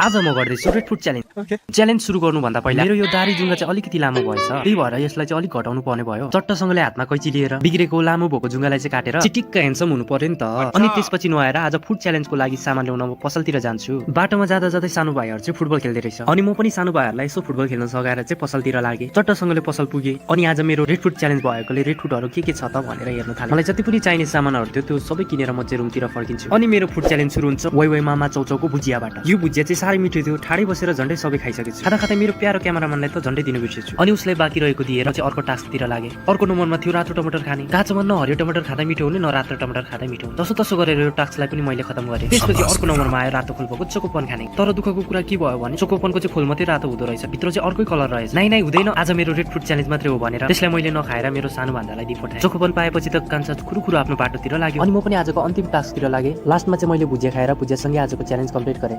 आज म गर्दैछु रेड फुड च्यालेन्ज। च्यालेन्ज सुरु गर्नुभन्दा पहिला मेरो यो दारी जुङ्गा चाहिँ अलिकति लामो भएछ, त्यही भएर यसलाई चाहिँ अलिक घटाउनु पर्ने भयो। चट्टसँगले हातमा कैची लिएर बिग्रेको लामो भएको जुङ्गालाई चाहिँ काटेर चिटिक्क ह्यान्डसम हुनु पर्यो नि त। अनि त्यसपछि नआएर आज फुड च्यालेन्जको लागि सामान ल्याउन म पसलतिर जान्छु। बाटोमा जाँदा जाँदै सानो भाइहरू चाहिँ फुटबल खेल्दै रहेछ, अनि म पनि सानो भाइहरूलाई यसो फुटबल खेल्न सघाएर चाहिँ पसलतिर लागे। चट्टसँगले पसल पुगे, अनि आज मेरो रेड फुड च्यालेन्ज भएकोले रेड फुडहरू के छ त भनेर हेर्न थाले। मलाई जति पनि चाहिने सामानहरू थियो त्यो सबै किनेर म चाहिँ रुमतिर फर्किन्छु। अनि मेरो फुड च्यालेन्ज सुरु हुन्छ वै वै मामा चौचौको भुजियाबाट। यो भुजिया चाहिँ साह्रै मिठो थियो, ठाडै बसेर झन्डै सबै खाइसकेछु। खाँदा खाँदै मेरो प्यारो क्यामेराम्यानलाई त झन्डै दिनु बिर्सेछु। अनि उसलाई बाँकी रहेको दिएर चाहिँ अर्को टास्कतिर लागे। अर्को नम्बरमा थियो रातो टमाटर खाने। काँचोमा न हरियो टमाटर खाँदा मिठो हुने, न रातो टमाटर खाँदा मिठो हुने। तसो तसो गरेर यो टास्कलाई पनि मैले खतम गरेँ। त्यसपछि अर्को नम्बरमा आयो रातो फुल भएको चोकोपन खाने। तर दुःखको कुरा के भयो भने चोकोपनको चाहिँ फुल मात्रै रातो हुँदो रहेछ, भित्र चाहिँ अर्कै कलर रहेछ। नाइ हुँदैन, आज मेरो रेड फुड च्यालेन्ज मात्रै हो भनेर त्यसलाई मैले नखाएर मेरो सानो भान्जालाई दिपठाएँ। चोकोपन पाएपछि त कान्छा खुरुखुरु आफ्नो बाटोतिर लाग्यो। अनि म पनि आजको अन्तिम टास्कतिर लागे। लास्टमा चाहिँ मैले भुजिया खाएर भुजियासँगै आजको च्यालेन्ज कम्प्लिट गरेँ।